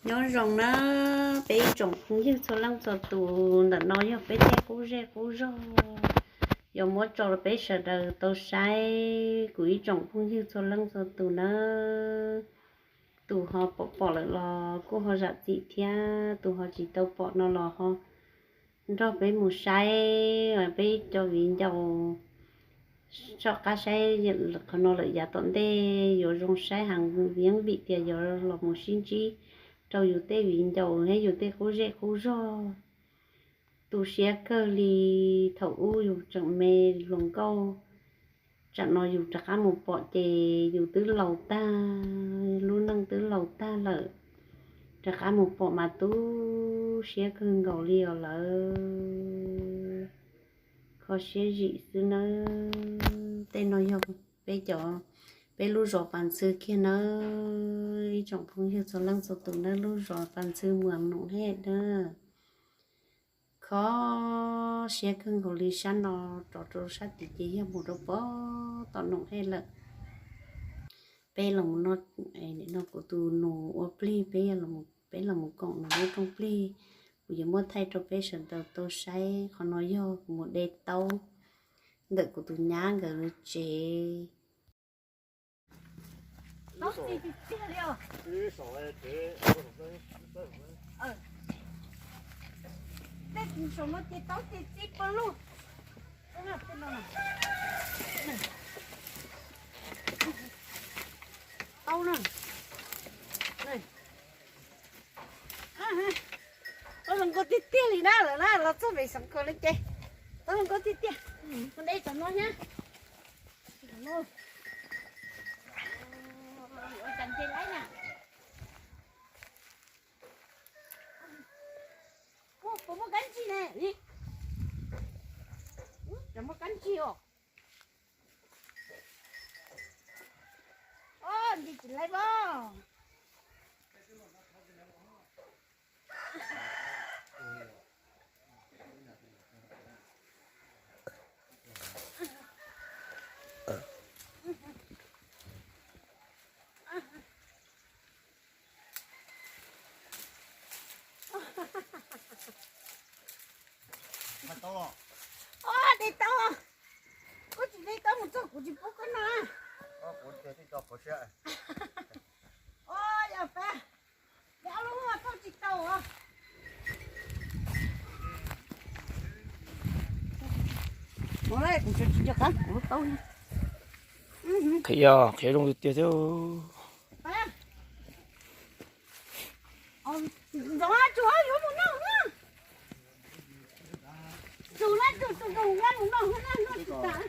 Nyob zoo na, peb ib tsoom phooj ywg txhua leej txhua tus, ntawm no yog peb tej qub zej qub zog, yuav muab tso rau peb sawv daws tau saib. Kuv ib tsoom phooj ywg txhua leej txhua tus na, tus ho pom pom lawm los kuj ho zam txim thiab, tus ho tsis tau pom no los ho nrog peb mus saib peb cov viv ncaus. Soj qab saib qhov no lawm yav tom ntej yuav zoo saib heev, yeej vim tias yuav los mus sib ntsib rau yus tej viv ncaus thiab yus tej qub zej qub zog. Tu siab kawg li, thaum ub yus tseem me hluas nkauj, tsam no yus rov qab mus pom ces yus twb laus tag, lub neej twb laus tag lawm, rov qab mus pom mas tu siab kawg nkaus li os lawm. Kho siab zim xwb nawb. Tej no yog peb cov, peb lub zos Pas Ntxhw kiag nawb. Ib tsoom phooj ywg txhua leej txhua tus nawb, lub zos Pas Ntxhw, muas Noom Hej nawb. Kho siab kawg nkaus li, sab no rov rau sab tid ces yog mus rau pem tom Noom Hej lawm. Peb los no, kuv tus nus ua plig, peb, peb los mus koom nws lub rooj plig. Kuv yuav muab thaij rau peb sawv daws tau saib. Qhov no yog kuv mus de taub ntawm kuv tus nyab nkawd tsev. Taub na. Taub zoo nkauj tiag tiag li na, lawm na, los txog pem xeev khaum lawm ces taub zoo nkauj tiag tiag. Mus de cov no thiab. Puas muaj kab ntsig ne? Cov muaj kab ntsig os. Ntsig tsis laib pob. Os, de taub. Koj tsis de taub mus txog kuv tsis pub koj noj. Os, yog pab, de ob lub tau tsis tau os. Qhia, qhia zoo tiag tiag thiab. Ntxoov, tsuag yuav mus noj na. Tsuag na, tsuag, tsuag, tsuag yuav mus noj na, noj tsis tas.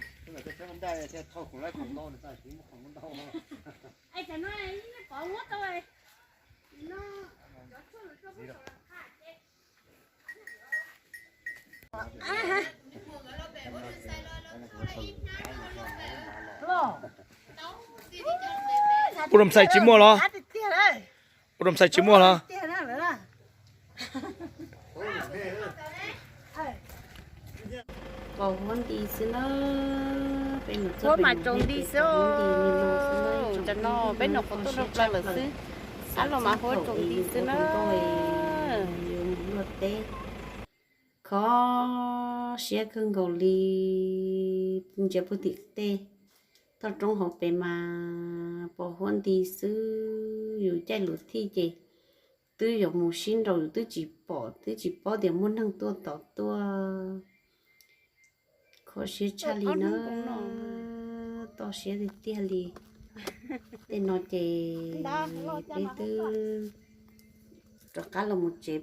Es tam no pov muab tau. Ua rau xais tsis muaj los? Ua rau xais tsis muaj los? Pos huab nti xwb na. Huab mas tsaus nti xwb. Tam no peb nyuam qhuav tuaj rau plaws lawm xwb, sab los mas huab tsaus nti xwb na. Luaj teb, kho siab kawg nkaus li. Ntsia puag tim tej toj roob hauv pes mas pos huab nti xwb. Yus caij lus thij ces twb yuav mus sib nraus, yus twb tsis pom, twb tsis paub tias muaj neeg tuaj tod tuaj. Kho siab tshaj li na, toj siab tiag tiag li. Tej no ces peb twb rov qab los mus tsev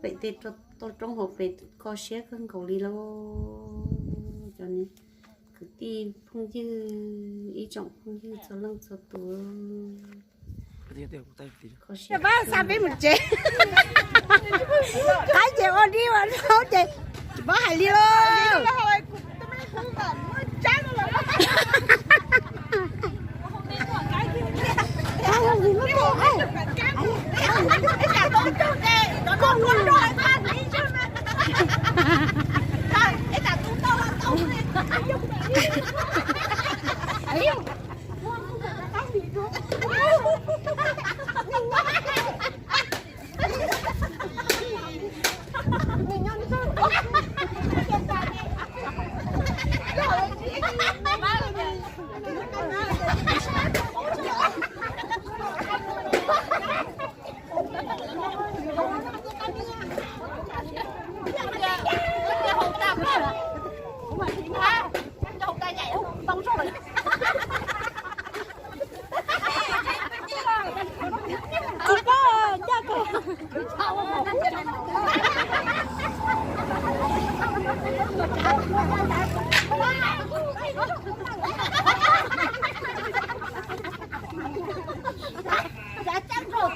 pem tej toj roob hauv pes, kho siab kawg nkaus li lauj. Cov kwv tij phooj ywg, ib tsoom phooj ywg txhua leej txhua tus, kho siab. Pab xa peb mus tsev. Qaib ces ua dib ua zaub ces tsis paub hais li lauj. Cov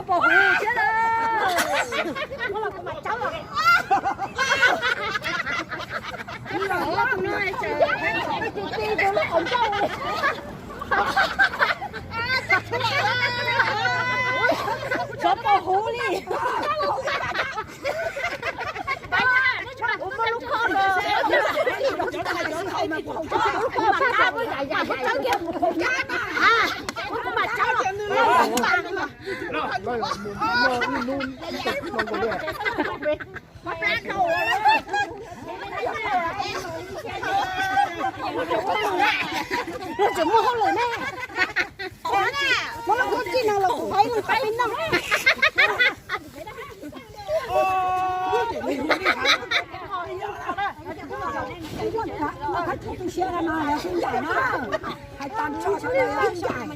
pos huv thiab na. Cov pos huv li. Tsis muaj hauj lwm ne. Muab lub kub tij no los kuv pab ib leeg pab ib noj. Tu siab no yog xwb ncaim na. Hais tag nrho sawv daws yog xwb ncaim.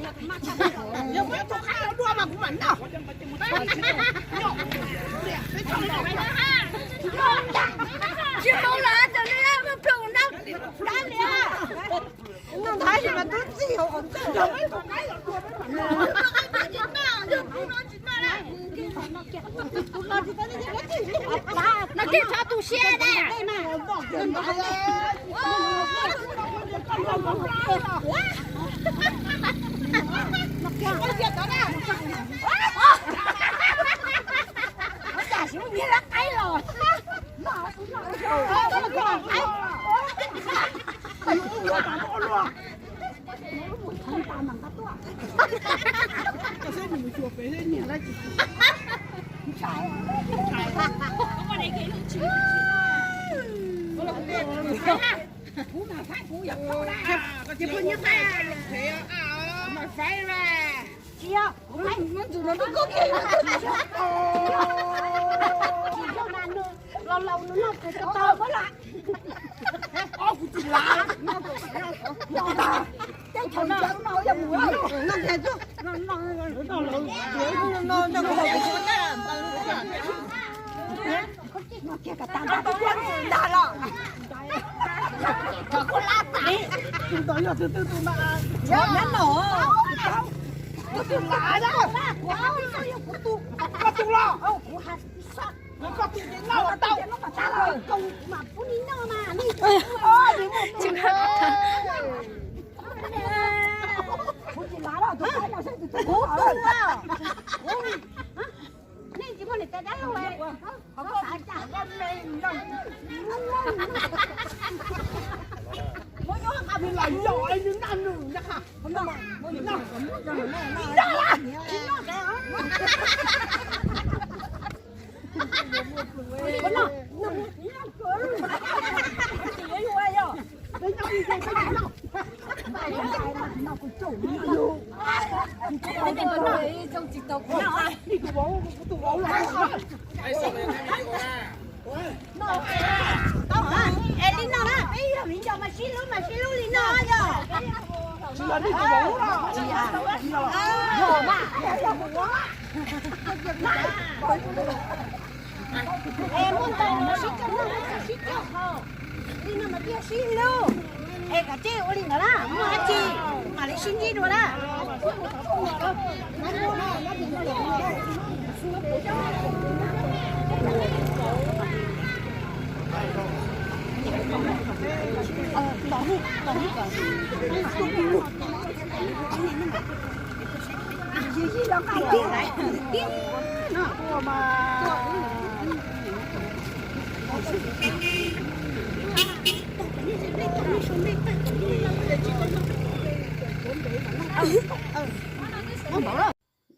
Tsis tau lawm, tsis tau lawm. Noj nthav tsis mas tub txij hauv qhov ncauj. No tsis txhob tu siab na. Tsis yog, kuv hais, tsis yog mas nws laus laus nws noj kuv tau tau lawm. Ob kuv tsis lav. Tej chaw ntawd no yog mus no. Kiag ka tas ntag los. Tus ntawd yog tus twg tus mas. Nyob no. Tus twg lav na. Kuv tus, koj tus los. Kuv hais koj tus ces noj tau. Kuv mas pub nij noj mas. Kuv tsis lav los tus, kuv tus. Nej tsis muaj niam tais dab laug. Es li no na, peb yog viv ncaus mas sib hlub mas sib hlub li no yog. Li no mas thiaj sib hlub. Es kav tsij ua li ntawd na, muaj dab tsi mam li sib ntsib dua na.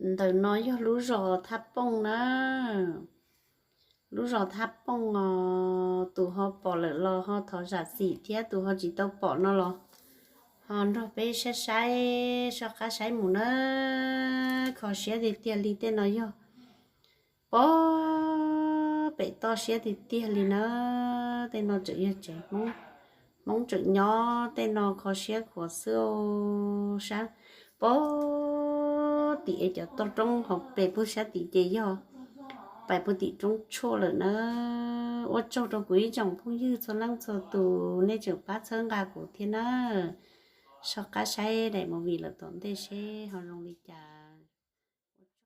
Ntawm no yog lub zos Thaj Pooj na. Lub zos Thaj Pooj os, tus ho pom lawm los ho thov zam txim thiab, tus ho tsis tau pom no los ho nrog peb saib saib, soj qab saib mus na. Kho siab tiag tiag li, tej no yog pog pem toj siab tiag tiag li na. Tej no tseem yog tsev Hmoob, Hmoob tseem nyob, tej no kho siab khuav xwb. Sab pog tim es cov toj roob hauv pes puag sab tim ces yog pais puag tim roob tshuaj lawm na. Ua tsaug rau kuv ib tsoom phooj ywg txhua leej txhua tus, nej tseem pab txhawb nqa kuv thiab na. Soj qab saib daim movie lawm tom ntej seb ho zoo li cas.